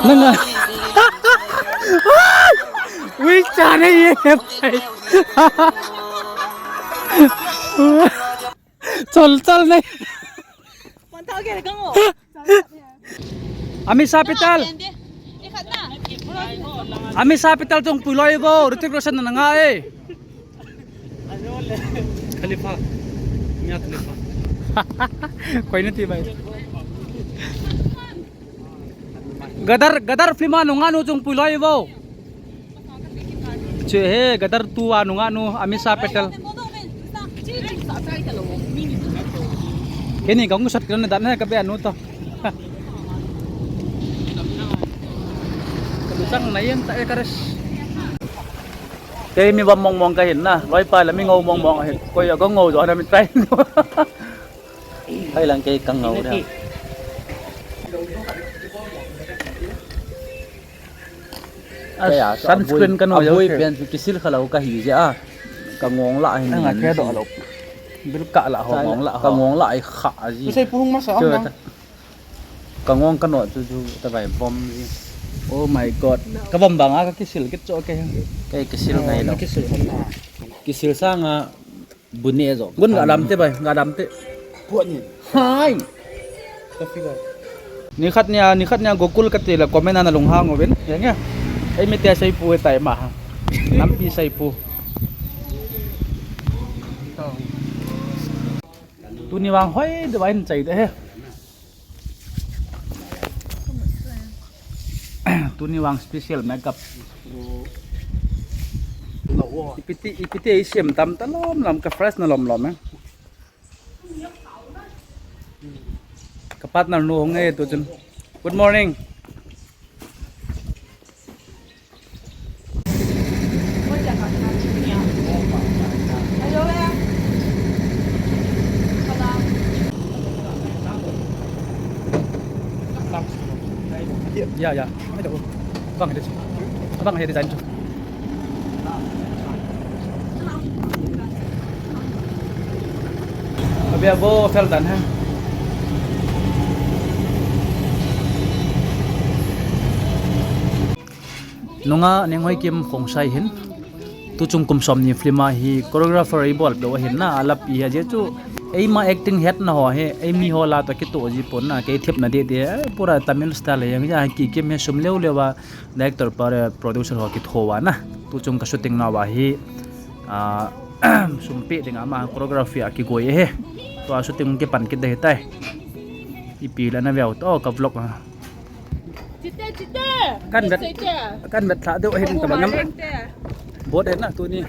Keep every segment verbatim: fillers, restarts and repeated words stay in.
Nanga. Ui, chana ye. Chol chol nei. Amisa Patel. Amisa Patel chung pui loi vo, Hrithik Roshan na nga e. Khalifa. Mia Khalifa. Koi na ti bai. Gadar, Gadar film a nungah nu chung pui loi vo. Che he, Gadar two a nungah nu, Amisa Patel. Kei ni kong sat kena dan he ka be anu to. Ka lu chang na yen ta e ka res. Kei mi bam mong mong ka hin na, loi pa la mi ngou mong mong hin. Koi a kong ngou jo na mi try. Hai lang kei ka ngou da. Kaya, sunscreen ka no, abui pen chu kisil kha lo ka hi je a. Ka ngong la hin. Anga ke do lo. Bil ka la ho ngong la ho. Ka ngong la ai kha ji. Sei pu hung masa. Ka ngong ka no chu chu ta bai bom ji. Oh my God. Ka bom bang a ka kisil kit cho ke. Kei kisil ngai lo. Kisil hon na. Kisil sanga Bune jo. Gun ga dam te bai, ga dam te. Puan ni. Hai. Ka figure. Ni khat nia, ni khat nia Gokul ka ti la comment ana lunghang uvin. Yang ya. Ei mi te sai pu tai ma ha. Nampi sai pu. Tuni vang hoi de vain chai de he. Tuni vang special makeup. Ipiti, ipiti ei siam tam ta lom lom ka fresh na lom lom eh. Ka partner nu hong e tu chun. Good morning. Ya, ya. Bang dia. Bang dia design tu. Abia bo fel dan ha. Nunga Nenghoikim Khongsai hin. Tuchung kum som ni film a hi choreographer ei bol peh u ahin na, alap i hi ajeh chu eima acting hetna ho hi, eimi ho la toh kitoh ji pon na, kei thepna deh deh, eh, pura Tamil style hi, yang ja kikim hi sum leu leu a, director pa le producer ho kitho uva na. Tuchung ka shooting nauva hi, ah, sum peh ding ama choreography a kigoi ahi. Tua shooting kipan kit ding ahitai. Ipi la na veu to ka vlog a. Chite, chite. Kan vet, chite. Kan vet thla deuh ahin ka bang ngam. Bot ahin na tuni.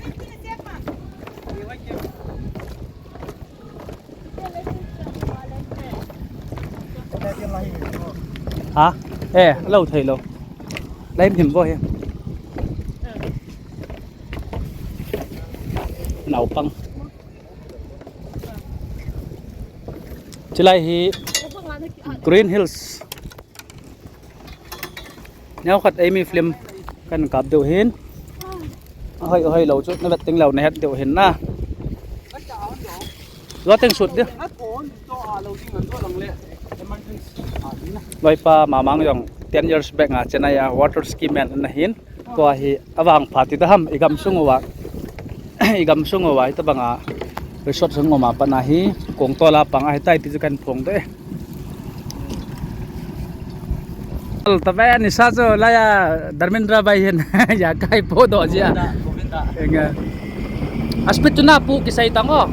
Ha? Eh, lo thei lo. Lai him vo hi. Naupang. Chilai hi Green Hills. Neo khat eimi film kan kap deuh hin. Ahoi, ahoi lo chu, na vet ding lou, na het deuh hin na. Lo teng sut deuh. Loipa Mamang jong ten years back a Chennai a water ski man ana hin. Tua hi avangpha ti ta ham, i gamsung uva. I gamsung uva, hitabanga resort sung uva pat na hi, kong tola pang ahitai ti chu kan phong te. Al ta bai ani sa chu laiya Dharmendra bai hin, ya kai po do jia. Govinda, Govinda. Enga. A speed chu na pu kisai tang o.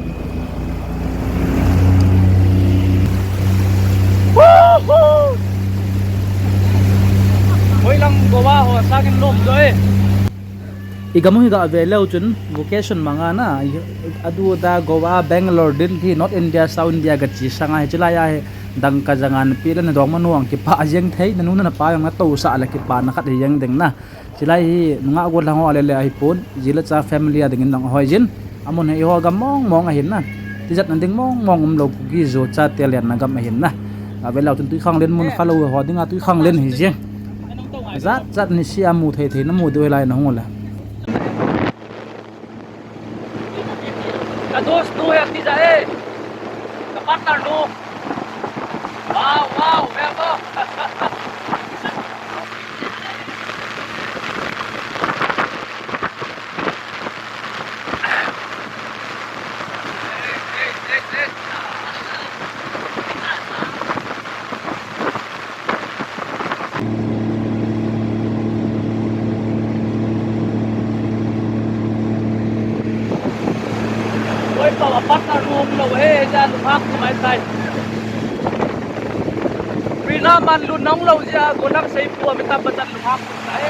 Woohoo! Hoilang Goa ho sangin lom jo e. I gam u hi ga ve leu chun vacation manga na, i, adu da Goa, Bangalore, Delhi, North India, South India ga chi sanga hi chilai a hi dangka janga pi le na dong manu ang kipa jeng thei, na nu na pa jong na tousah le kipa na khat hi jeng ding na. Chilai hi nungah gollhang ho a le le ahi pon, ji le cha family a dingin dang hoi jin. Amun hi eiho gam mong mong ahin na. Tijat na ding mong mong um lou Kuki Zo chate lenna gam ahin na. Ave leu chun Tuikhanglen mun kha lou ho dinga Tuikhanglen hi jeng. Jat jat ni sia mu thei thei na mu deu hi lai na hung le. Ka dos nu hi ati ja e. Ka partner nu. Wow, wow, we bo. Lunghang kumai tai. Prina man lun nong lo jia, golang sei pu a mi tam bachan lunghang kumai.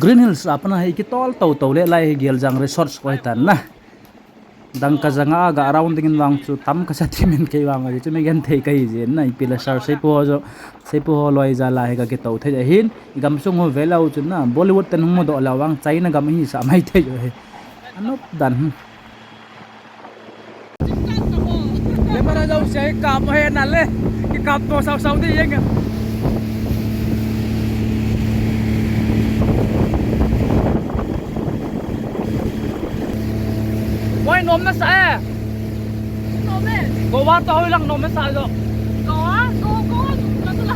Green Hills a pat a hi kitol toto le lai hi Geljang Resorts koi tan na. Dangka janga ga around ding in vang chu tam kasa thimin kei vang a chu mi genthei kahi jin na, ipi le sir seipu ho jo, seipu ho loi jal a hi ka kito thei ahin, i gamsung ho vel a u chu na, Bollywood ten hung mudoh le vang China gam hi sa mai thei jo hi. Anop dan. Camera jouse kap he na le. Kikap to sao sao ding jeng. Moi, nom nasa e. Nom e. Goa to hoilang nom nasa jo. Goa, Goa, Goa, Goa.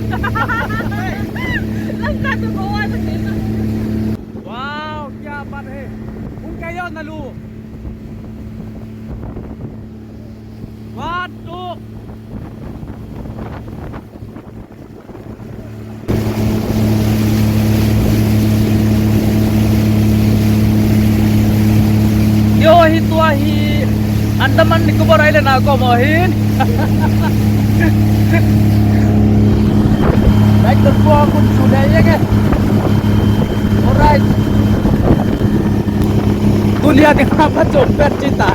Lang ka to Goa to ke. Wow, kya baat hai. Hung kya yo nalu. One, two. Yo, hi tua hi Andaman Nicobar Island a kom ahin. Right, the floor kun chu le ye ke. Alright. Tunia ding ha pa chom pet chi ta.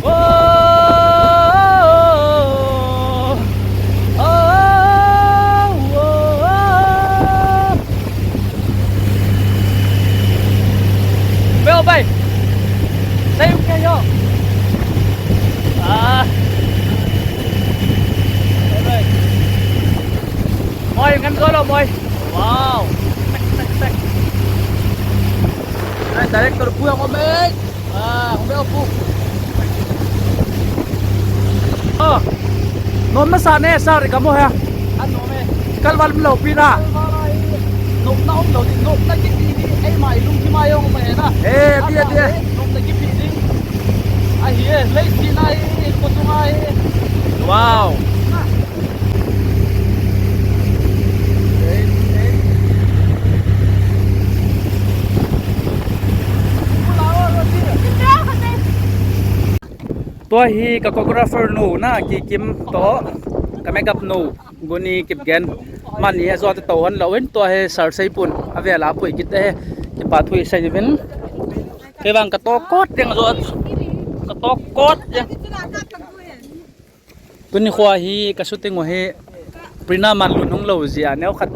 Oh, oh, oh, oh. Bel bai. Sai u ke yo. Ah. Bel bai. Moi, ngan ko lo, moi. Wow. Tek, tek, tek. Ai, director pu yang ko, mate. Ah, hung be pu. Oh. Nom nasa ne, sir, i gam u hi. An nom e. Kalval lo pi na. Kalval ai. Nom na um lo di, nom na ki di di. Ei mai lung ki mai ong mai na. Eh, di, di. Nom na ki pi di. Ai, eh, lei ki na ai, ko tu mai. Wow. Tua hi ka choreographer nu na, Kikim toh ka makeup nu Guni Kipgen. Amani hi ajo te tou hon lou in, tua hi sir seipun avel a pui kit e, kipa thu i sei uvin. Kei vang ka to kot ding ajo, ka to kot ding. Tuni khoa hi ka shooting u hi Prina man lun hung lou jeh a neo khat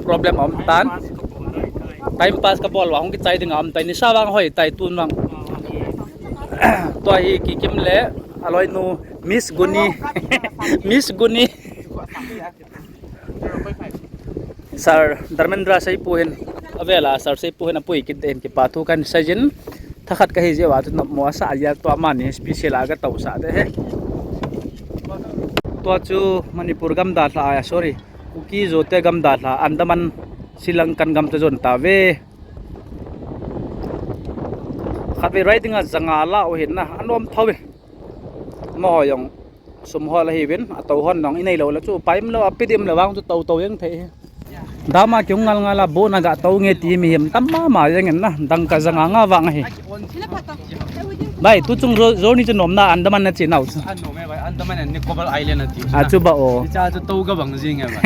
problem a um tan. Time pass ka bol uva hung kichai ding a um tai, nisa vang hoi tai tun vang. Tua hi Kikim le aloinu Miss Guni. Miss Guni. Sir Dharmendra seipu hin, avel a sir seipu hin apui kit in kipa thu kan sei jin, thakhat kahi jeh uva chu nopmo asah jeh a tua amani special a ka tousah te hi. Tua chu Manipur gam dalha a, sorry, Kuki-Zo te gam dalha, Andaman Sri Lankan gam te jon tave. Khatvei riding a janga la u hin na, anom thou ve. Amaho jong sum hol ahiuvin, atou hon jong inei lou le chu upai um lou, api dim le vang chu tou tou jeng thei hi. Dam a kihung ngal ngal a, bu na ga tou nge ti mihem tam mama jeng in na, dangka janga nga vang ahi. Bai, tu chung jo, journey chu nomna Andaman na che nau chu. An nom e bai, Andaman and Nicobar Island ati. A chu ba o. Cha chu tou ga bang jing e bai.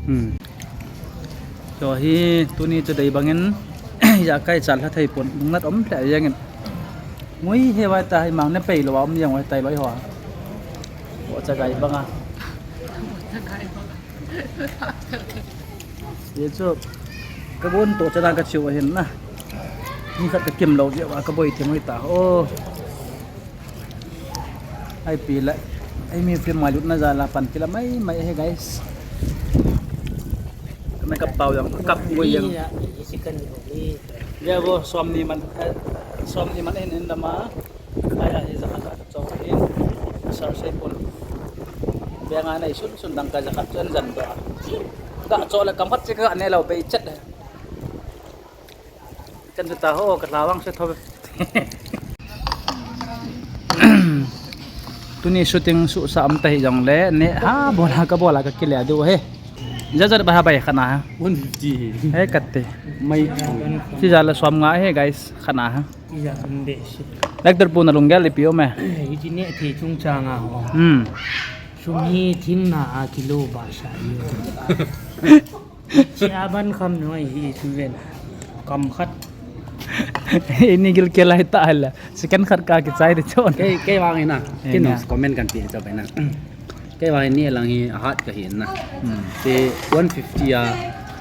Hmm. Chu hi tuni chu dei bangin, ijakai chan lha thei pon, lungnat um lheh jeng in. Ngui he vai ta, hi mang ne pei lou a um jeng vai tai loi ho. Bo chagai banga. Ye chu, ka gon to chana ka chiu ahin na. Ni khat ka kim lou jeh uva ka boi thim hoi ta. Oh. Ai pi la, ai mi film ngailutna jal a pan kila mai mai ahi guys. Ka makeup pau jong kap ngui jeng. Ve vo, som ni man, eh, som ni man in in dama. Ai, ai, jakhat a chong in. Sir seipun. Ve nga nei sun sun dangka jakhat chun jan doh a. Ga cho le kam khat che ka ne lou bei chet. Kan ta ho, ka lawang se tho. Tuni shooting suhsa um ta hi jong le, ne ha, bol a ka bol a ka kile diu he. Jajat ba ha bai khana ha. One fifty hi. He katte. Mai. Si jala som nga he guys khana ha. Ija hande si. Doctor pu na lunggel ipi um e. Iti ne the chung changa ho. Hmm. Sum hi thing na a kilo ba sa yo. Chia ban kham noi hi tu ven. Kam khat. Ini gil ke lai ta hala. Second khat ka kichai de chon. Kei, kei vang ina. Eh, kin na. Comment kan pi cho bai na. Kei vang ni lang hi a hat ka hi na. Hmm. Te one fifty a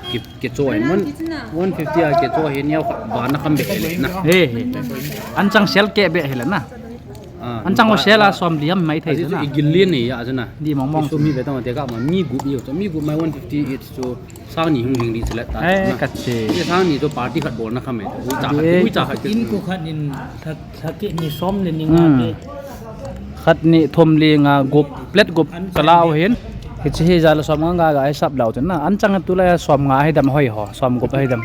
ki, kicho hi. One, one fifty a kicho hi ni ba na kham be le na. He, he. An chang sel ke be he le na. Ah, an chang ba, sel a ba, som liam mai thei aji na. I gil lian ni ya na. Di mong mong. Sum hi be ta ma te ka ma mi gup yo. Mi gup mai one fifty each chu. Sang ni hung hing di selet ta. Eh, na. Katte. Ye sang ni to party khat bol na kham e. Ui cha khat, ui cha khat. In ko khat nin khat, khat ke ni som le ni nga pe. Khat ni thum li nga gup, plate gup ka la u hin. Hichi hi jala som nga nga ga hisap lau chun na. An chang tu la som nga hi dam hoi ho, som gup hi dam.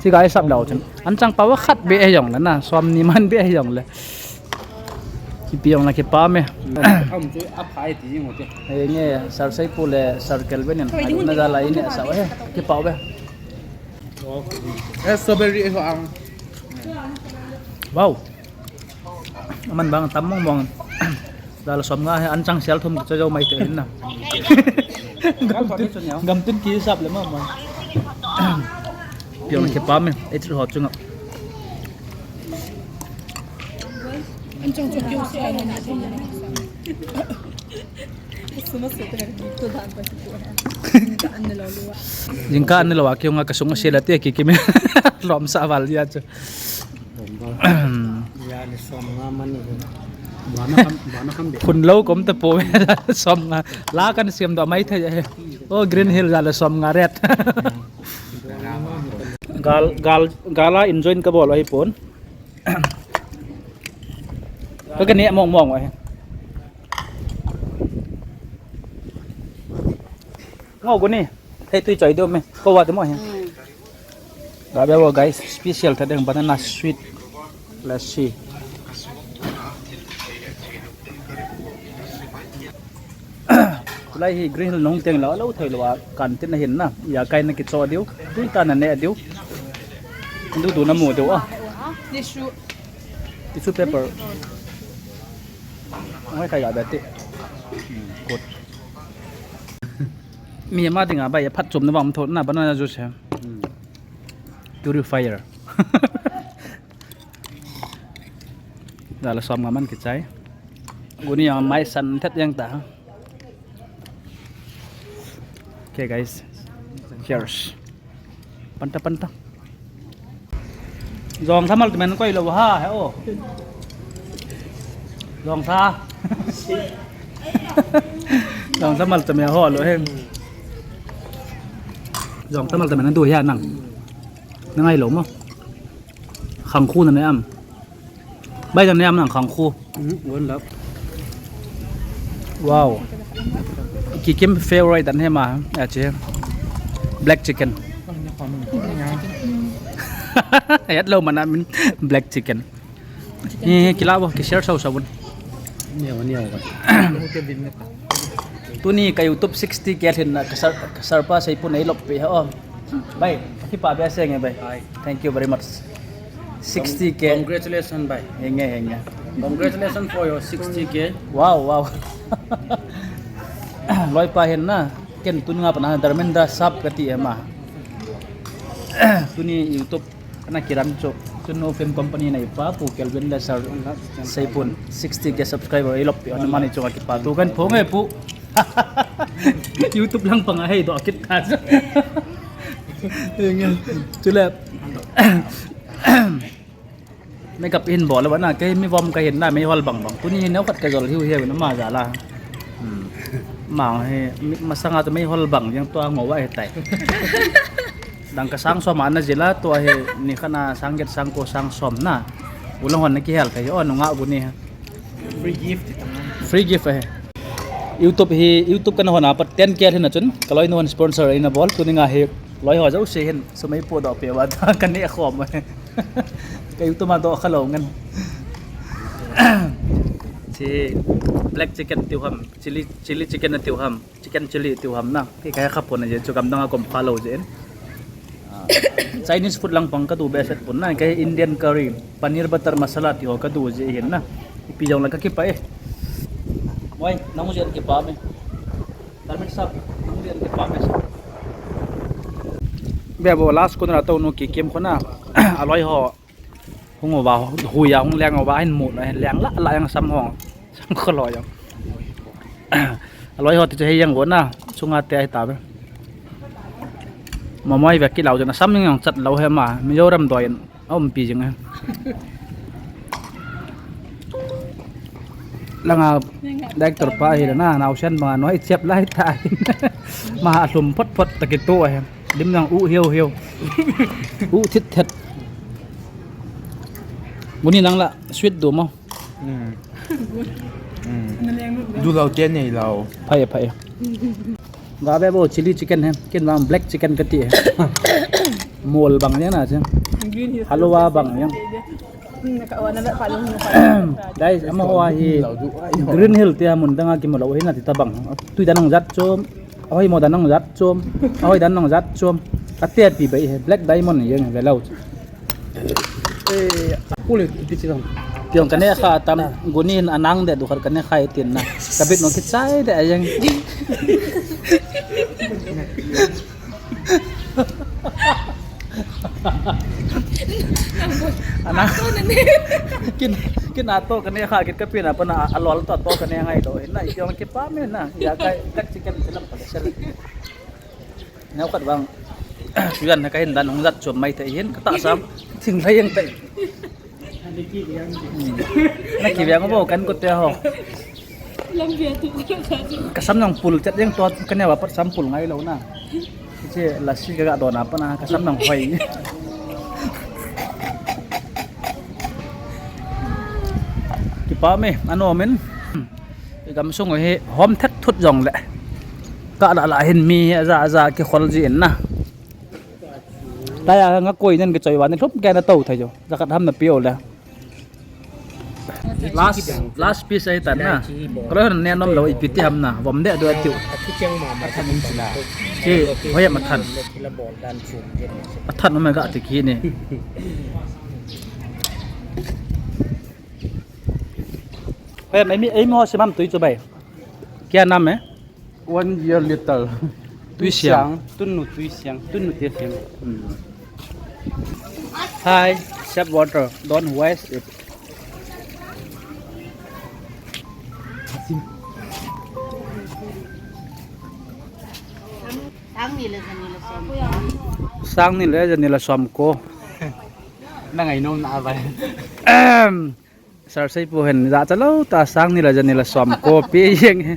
Chi ga hisap lau chun. An chang pa wa khat be hi jong le na, som ni man be hi jong le. Kipi jong la kipa me. Am chu a phai ti jing u te. He nge, Sir Seipu le Sir Kelvin in, ai na jala in e sa he. Kipa be. Eh, strawberry eh ang. Wow. Aman bang tam mong mong. Jala som nga he an chang sel thum cho jo mai te hin na. Gam tin, gam tin ki sap le ma ma. Piang ke pa me, eh, ho chunga. Jingkah an lo a kiunga kasung a sila te ki kimi lom sa val ya chu. Ya le som nga man ni. Bana kam, bana kam be. Phun lo kom ta po som nga. La kan siam do mai thei e. O Green Hill jala som nga ret. Gal, gal, gala enjoy ka bol ahi pon. Ka ka ne mong mong ahi. Ngo guni. Thei tui choi do me. Ko wa de mo ahi. Ba be wo guys, special ta deng banana sweet lassi. Tulai hi Green Hill nung teng lo, lo thei lo a kan tin na hin na. Ya kai na kicho diu, tui ta na ne diu. Du du na mu diu a. Tissue. Tissue paper. Ngai kai ga beti. Hmm, good. Mi ma dinga bai phat chom na bang tho na banana juice he. Hmm. Purifier. Jala som nga man kichai. Guni yang mai san thet yang ta. Okay guys. Cheers. Panta panta. Jong thamal temen koi lo ha he o. Jong tha. Jong thamal temen ho lo he. Jong thamal temen du ya nang. Nang ai lo mo. Khang khu na ne am. Bai dan ne am nang khang khu. One love. Wow. Kikim favorite dan he ma. Ya che. Black chicken. Yat lo mana min black chicken. Ni kila bo ki share sau sabun. Neo neo ba. Tuni ka YouTube sixty K hin na ka sar, ka sar pa sei pu nei lop pe ha o. Bai, kipa be seng e bai. Thank you very much. Sixty K. Congratulations, bhai. Henge, henge. Congratulations for your sixty K. Wow, wow. Loi pa hin na, ken tun nga pa na Dharmendra Sap kati ema. Tuni YouTube kana kiran cho. Tun no film company na ipa pu Kelvin le Sir Seipun sixty K subscriber ilop pi on mani cho kipa tu kan phong e pu. YouTube lang pang a hei do kit ta. Chule. Makeup hin bol le bana, kei mi vom ka hin na, mi hol bang bang. Tuni hin neo khat ka jol hiu hiu na ma jala. Hmm. Ma he, mi, masanga to mi hol bang, yang to ngo wa he tai. Dang ka sang som ana jila, to he, ni khana sang get sang ko sang som na. Ulang hon na ki hel ka hi, o, nunga guni ha. Free gift tang. Free gift he. YouTube hi, YouTube kana hon apa ten K hin na chun, ka loi nu hon sponsor ina bol, tuni nga hi, loi ho jau se hin, sumai po do pe wa, ka ne khom he. Ka YouTube ma do kha lo ngan. Hiche black chicken tiu ham, chili, chili chicken tiu ham, chicken chili tiu ham na. Kei kahe kha pon ahi chu, gamdang a kaum kha lou jeh in. Ah, Chinese food lang pang kadu behseh pon na, kei Indian curry, paneer butter masala ti ho kadu jeh hin na. Ipi jong le kakipah e. Moi, nang jeh in kipah me. Darmit sap, nang jeh in kipah me sap. Be bo last corner a tou nu kikim khuna. Aloi ho. Hung uva, hui a hung leng uva, ahin mu na, leng lah lah jeng sam hong. Sam kholoi jong. Aloi ho ti chu hei jeng go na, chunga te ahi tave. Momoi ve kilau jong, asam jong chat lou he ma, Mizoram doi in, aumpi jing e. Langa director pa hi na, naosen banga noi chep lai ta. Ma alhum phot phot ta kito he. Lim nang u hiu hiu. U thit thet. Guni nang la sweet du mo. Hmm. Hmm. Du lou te nei lou. Phai, phai. Ga ve bo chili chicken he. Ken vang black chicken kati he. Mol bang jeng na che. Halwa bang jeng. Guys, amaho hi Green Hill tia mun danga kimu lou hi na ti tabang. Tui dan hung jat chom. Ahoi mo dan hung jat chom. Ahoi dan hung jat chom. Kate pi bai he. Black Diamond jeng ve lou. Eh, kule, iti chi lang. Tiong kane kha tam, guni hin anang de du khat kane kha itin na. Kabit no kichai de ajeng. Anang. Kin, kin ato kane kha kit kapi na pa na alol to to kane ngai do. Na tiong kipah me na. Ya kai tak chicken chilam pa sel. Neo khat vang. Suyan na kahin dan hung jat chom mai thei hin, katahsan. Thinglhai jeng thei. Hmm. Na kiveng bo kan kote ho. Lam bia tu ka sa. Kasam nang pul chat jeng to, kaneo a pat sam pul ngai lou na. Hiche lassi kaga don a pat na, kasam nang hoi. Kipah me, anom in. I gamsung u hi hom thek thut jong le. Ka la la hin mi hi aja aja kikhol ji in na. Taya nga koi nen kichoi va ni lhum ke na to thei jo. Jakat ham na piu le. Last, last piece ahi tan na. Kalo han ne nom lo ipi ti ham na. Vom de do tiu. Chi, hoi ma than. A than um ga ti ki ni. Em, em, em, ho simam tui chu bai. Kya naam hai? One year later. Tui siang. Tunu tui siang. Tunu te siang. Hmm. Hi, sap water. Don't waste it. Sang ni le jani la som ko. Sang ni le jani la som ko. Na ngai nom na bai. Em. Sir Seipu hin ja cha lou ta sang ni la jani la som ko pi jeng he.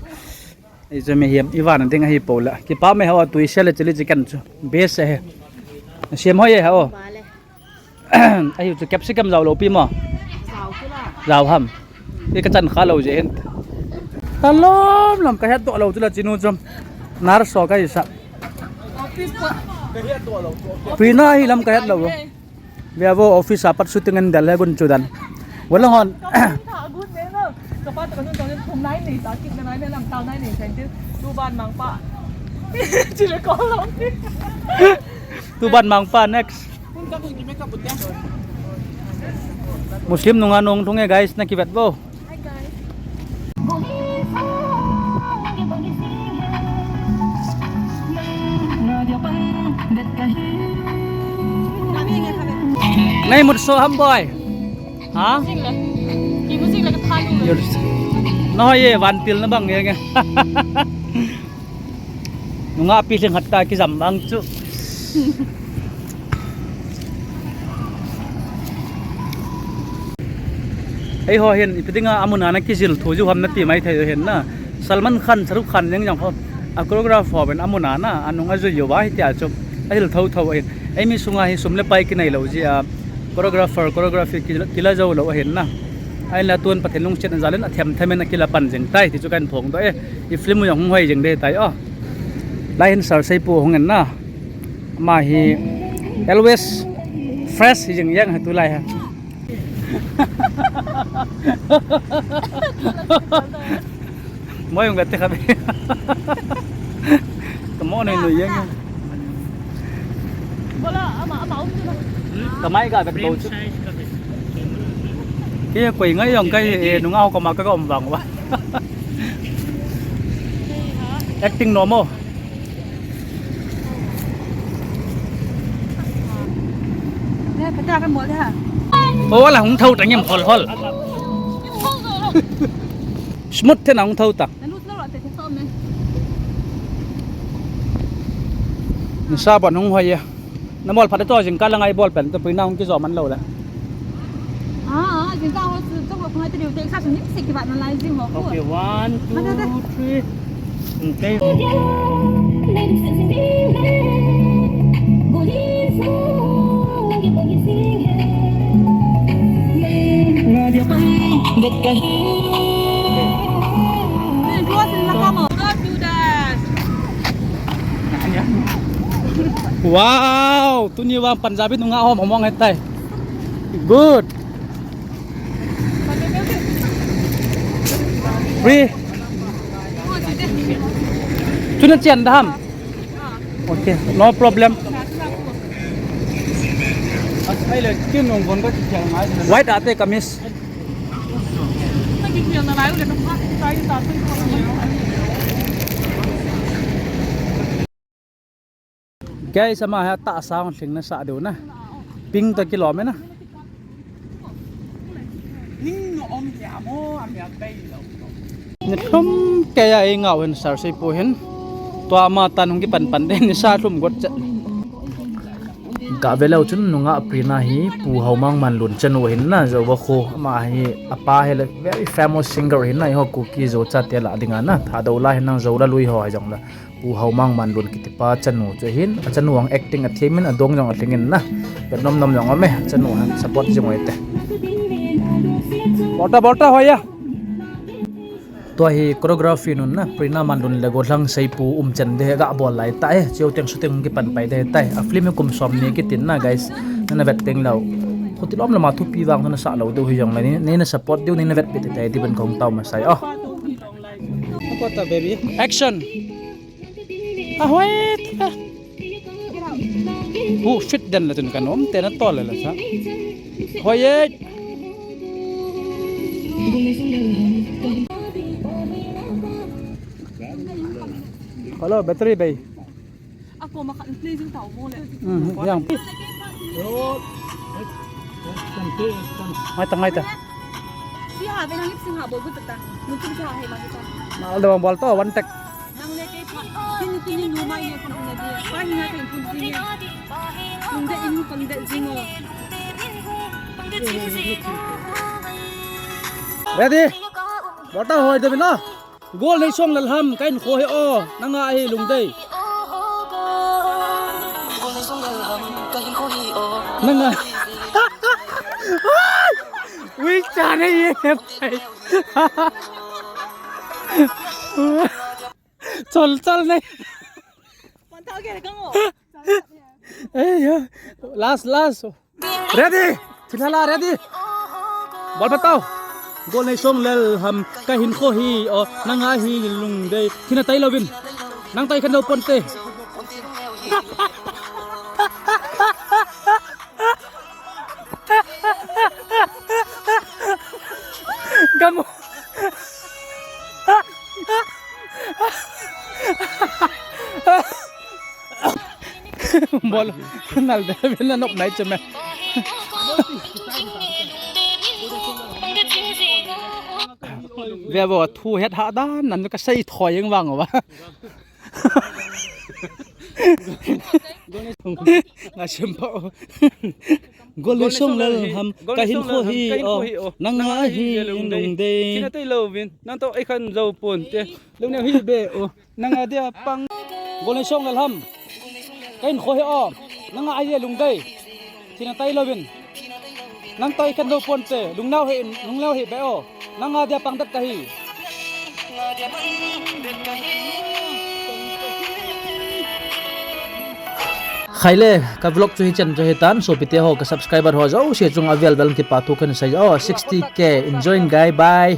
Ei chu mi hiam i van ding ahi po la. Kipah me ho tui se le chili chicken chu. Best he. Siam hoi he ho. Ahi chu capsicum jao lou pi mo. Jao ham. I ka chan kha lou je hin. Alom lom ka het to lou chu la chinu chu. Nar so ka i sa. Tui na hi lam ka het lou. Ve vo office a pat shooting in del he gun chu dan. Wala hon. Tha gun ne na. Ka pa ta ka nun ta thum nai nei ta kit na nai ne lam ta nai nei sen tin. Tu ban mang pa. Chi le ko lo. Tu ban mang pa next. Hun ka dun ki makeup bu te. Muslim nunga nung thung e guys na kivet vo. Hi guys. Nai mut so ham boy. Ha? Sing le. Ki bu sing le ka tha lu. Yours. No ye van pil na bang ye nge. Nunga pi lhing hat ta kijam bang chu. Ei ho hin, ipi dinga amun a na kijil thu ju ham na ti mai thei hin na. Salman Khan, Shah Rukh Khan jeng jong ho. A choreograph ho ben amun a na, anung a ju yo ba hi tia chu. A hil tho tho hin. Ei mi sunga hi sum le pai kinei lo ji a. Choreographer, choreography kila, kila jo lo ahin na. Ahin la tun Pathen lungset na jal in a them them in a kila pan jeng tai ti chu kan phong doh e. I film u jong hung hoi jeng de tai o. Lai hin Sir Seipu hung in na. Ama hi always fresh hi jeng jeng ha tu lai ha. Moi ung gatte khabe. Kamo nei noi yang. Bola ama ama um tu na. Kamai ga bek do chu. Ke koi ngai jong kai, eh, nunga ho koma ka ga um vang uva. Acting normal. Nè, phải ta cái muối thế hả? Ô, là hung thâu trải nghiệm hol hol. Smooth thế nào hung thâu ta? Nó lút lút lại thì không tôm này. Sa bọn hung hoài à. Na bol phat to jingkah la ngai bol pen to pui na hung kijo man lou le. Ah, ah, jingkah ho chu to ko ngai te diu te sa sum ni se ki bat na lai jing ho. Okay, one, two, three. Okay. Wow, tuni vang Punjabi nungah ho mong mong hetai. Good. Free. Tuna chian dam. Okay, no problem. White ate kamis. Guys, ama hi atah sang lhing na sa diu na. Ping to kilom e na. Ni lhum kei a i ngau hin sar sei pu hin. Tua ama tan hung kipan pan de ni sa lhum got chet. Ka ve leu chun nungah Prina hi Pu Haomang Manlun chanu hin na, Jouva kho ama hi apa hi le very famous singer hin na, eiho Kuki Zo chate lah dinga na, Thadou la hin nang Zo la lui ho hi jong la. Pu Haomang Manlun kiti pa chanu chu hin, achanu ang acting athem in, adong jong alhing in na. Vet nom nom jong ame, achanu han support jing u hite. Bolta, bolta, hoiya. Tua hi choreography nun na, Prina Manlun le Gollhang Seipu umchan de ga bol lai tai, cheu teng shooting kipan pai de tai. A film kum som ni kitin na, guys. Nana vet teng leu. Khuti lom lama thupi vang na sa lou diu hi jong le ni, neina support diu, neina vetpi te tai, ti ben kong tao masai. Oh. Action. Ahoi. Hu fit den la tun kan om te na tol la sa. Hoi ye. Hello, battery bay. Ako maka-, please yung tao mo le. Mm, yang. Ngai ta, ngai ta. Si ha, ve nang lip sync ha, bol gut ta. Mun tum sa he ma kita. Mal da bol to, one take. Nang le kei pha. Kini kini nu mai ye pun na dia. Pa ni na kei pun si ye. Lungdei in pang dei jing o. Ready? Bol ta hoi de na. Gol nei song lel ham, ka hinkho hi o, nanga hi Lungdei. Nanga. Ui, cha nei ye. Chol, chol nei. Ei, ya. Last, last. Ready? Thinlhal a, ready? Bol patao. Gol nei song lel ham, ka hinkho hi o, nanga hi Lungdei. Thina tai louvin. Nang tai khen lou ponte. Gamu. Bol, nal de, na nop nai cheme. Ve vo, thu het ha dan, nan ka sei thoi jeng vang va. Nga sim pa o. Gol nei song lel ham, ka hinkho hi o. Nanga hi Lungdei. Thina tai louvin. Nang to ei khen jou ponte. Lungneo hi be o. Nanga dia pang. Gol nei song lel ham. Ka hinkho hi o. Nanga hi Lungdei. Thina tai louvin. Nang to ei khen jou ponte. Lungneo hi, lungneo hi be o. Nanga dia pang det kahi. Haile, ka vlog chu hichan chu hitan, sopite ho, ka subscriber ho jouse chunga avel vel in kipa thu kahin sei. Oh, sixty K, enjoying guy, bye.